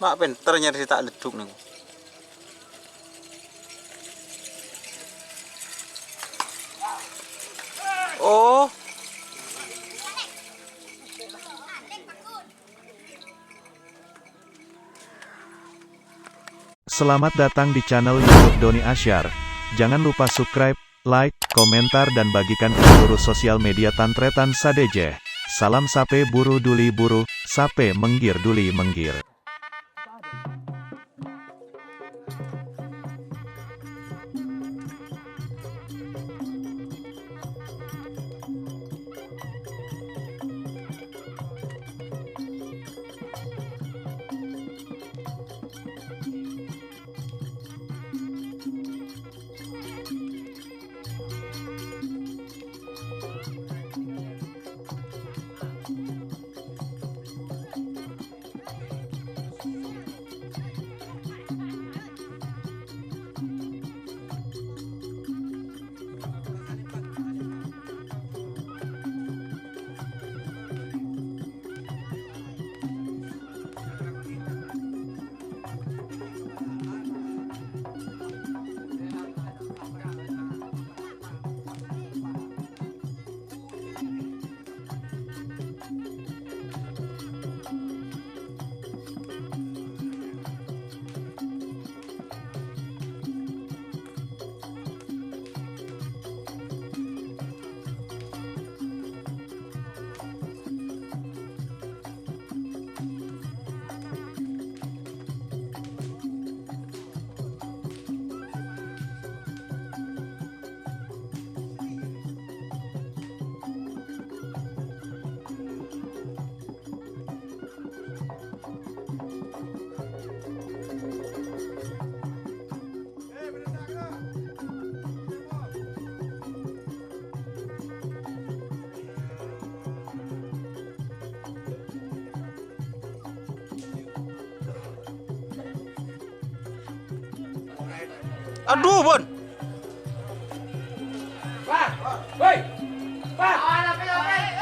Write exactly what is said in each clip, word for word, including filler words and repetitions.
Ma' pènter nyarè sè ta' leddhuk nèko. Oh. Selamat datang di channel YouTube Doni Asyar. Jangan lupa subscribe, like, komentar, dan bagikan ke seluruh sosial media tan-tarètan sadhâjâ. Salam sapè buru duli buru, sapè mèngghir duli mèngghir. Adhu, Bun.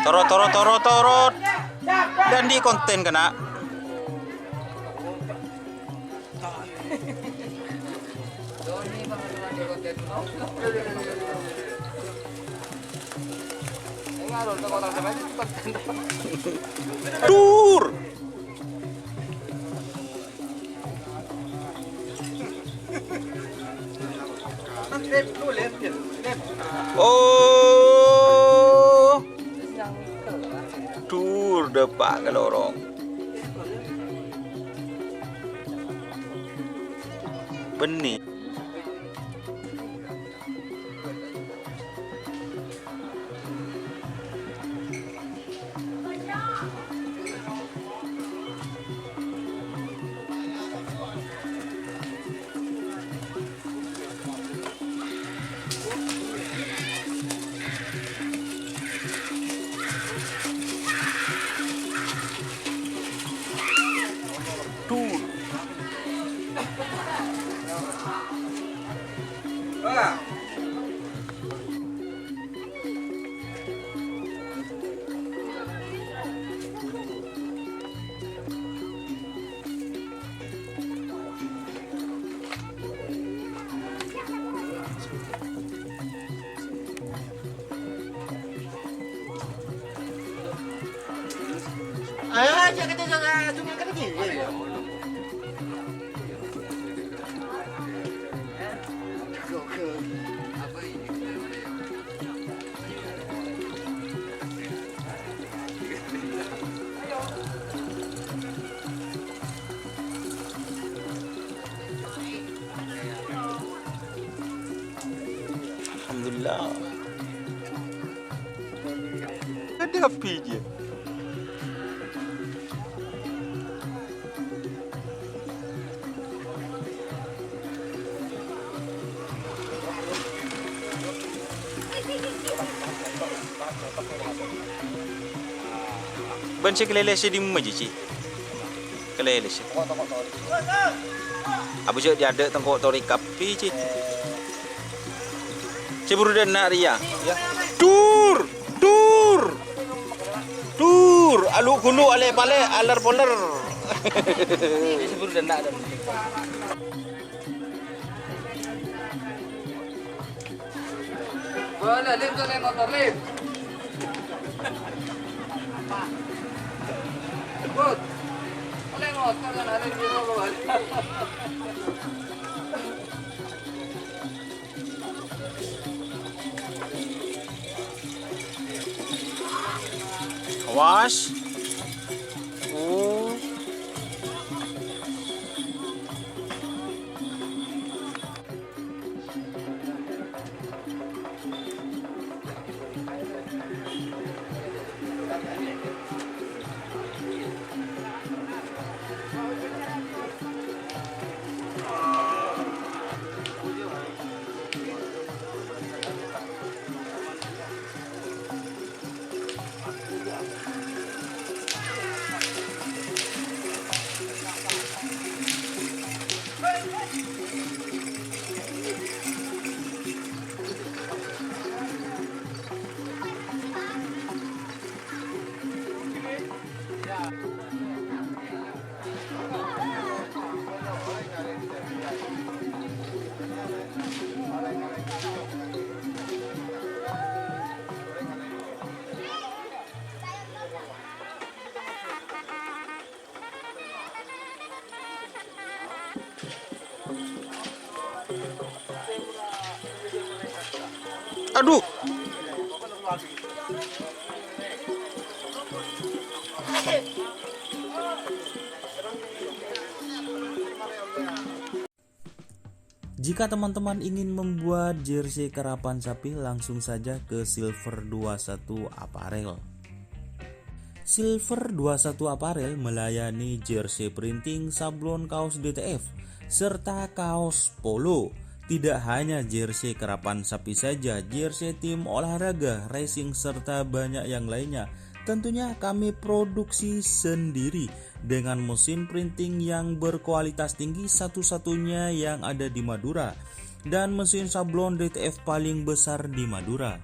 Torot, torot, torot, torot. Dandi konten kena. Dur. Oh. Dur, dâpa' ka lorong. Bânnè. Dur. Alhamdulillah. Ada apa aja? Bân sè kalèlè sè dimma, Cici? Kalèlè sè. Abâ' jhâ' è adâ' tengko' torè kabbhi, Ci. Sè buru dâ' enna' rèya. Dur! Dur! Dur! Alu' ghulu, alè' palè', aler poler. Ini sebelum dan nak ada. Boleh, Lim, tuh, Lim, motor, Lim. Bud. Boleh motor, kan ada di rumah, boleh. Awas. Oh. Aduh. Jika teman-teman ingin membuat jersey karapan sapi, langsung saja ke Silver dua satu Apparel. Silver dua satu Apparel melayani jersey printing, sablon, kaos D T F, serta kaos polo. Tidak hanya jersey karapan sapi saja, jersey tim olahraga, racing, serta banyak yang lainnya. Tentunya kami produksi sendiri dengan mesin printing yang berkualitas tinggi, satu-satunya yang ada di Madura, dan mesin sablon D T F paling besar di Madura.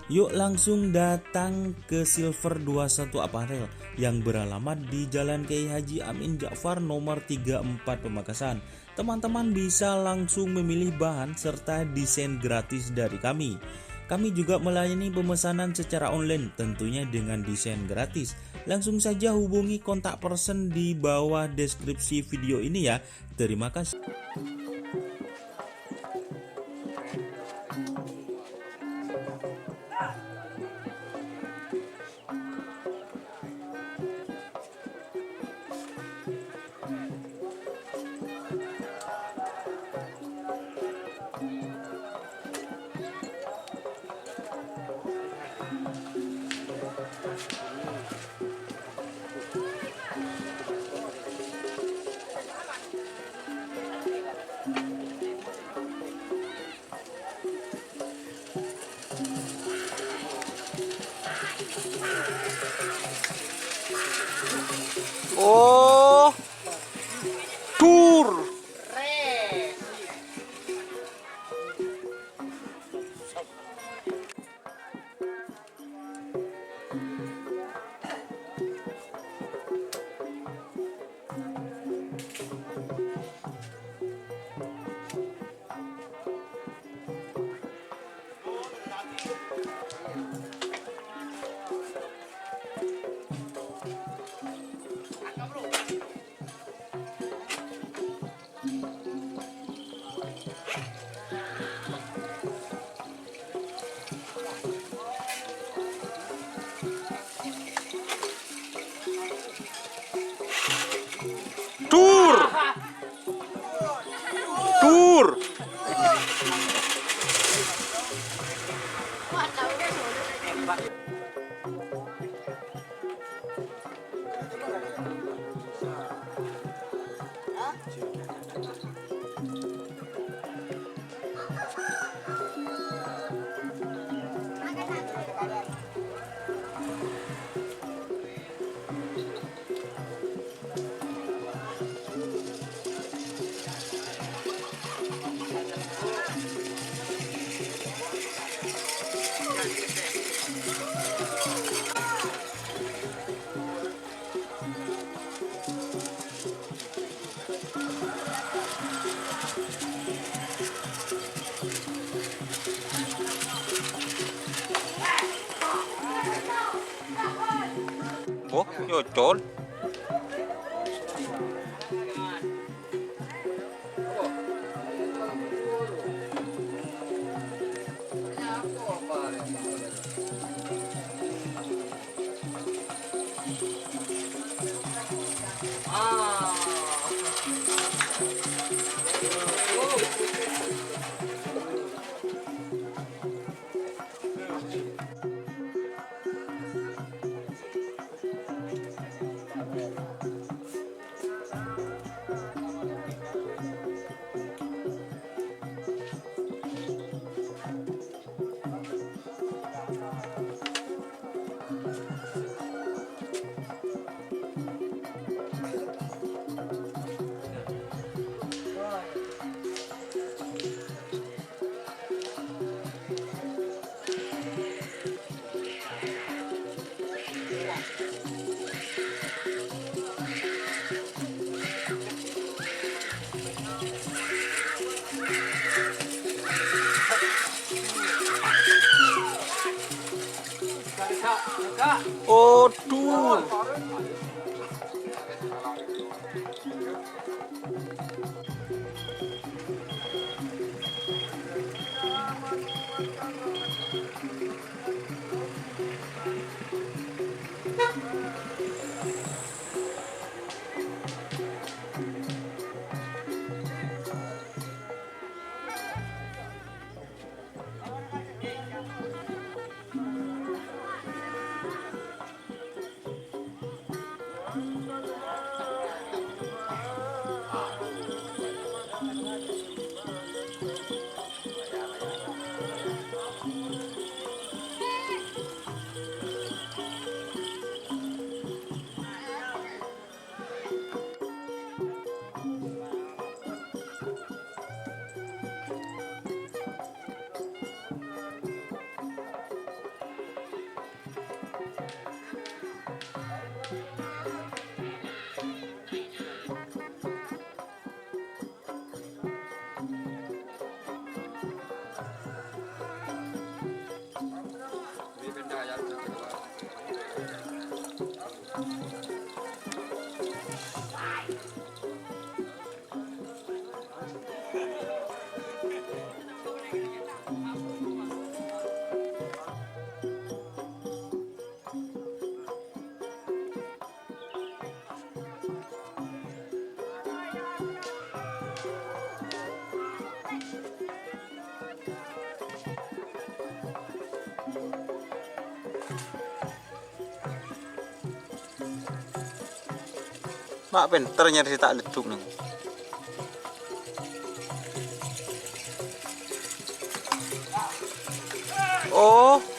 Yuk langsung datang ke Silver dua satu Apparel yang beralamat di Jalan Kiai Haji Amin Ja'far nomor tiga empat Pamekasan. Teman-teman bisa langsung memilih bahan serta desain gratis dari kami. Kami juga melayani pemesanan secara online, tentunya dengan desain gratis. Langsung saja hubungi kontak person di bawah deskripsi video ini ya. Terima kasih. Oh, tur. Tur. Tur. Cocol. Aduh. Ma' pènter nyarè sè ta' leddhuk nèng. Oh.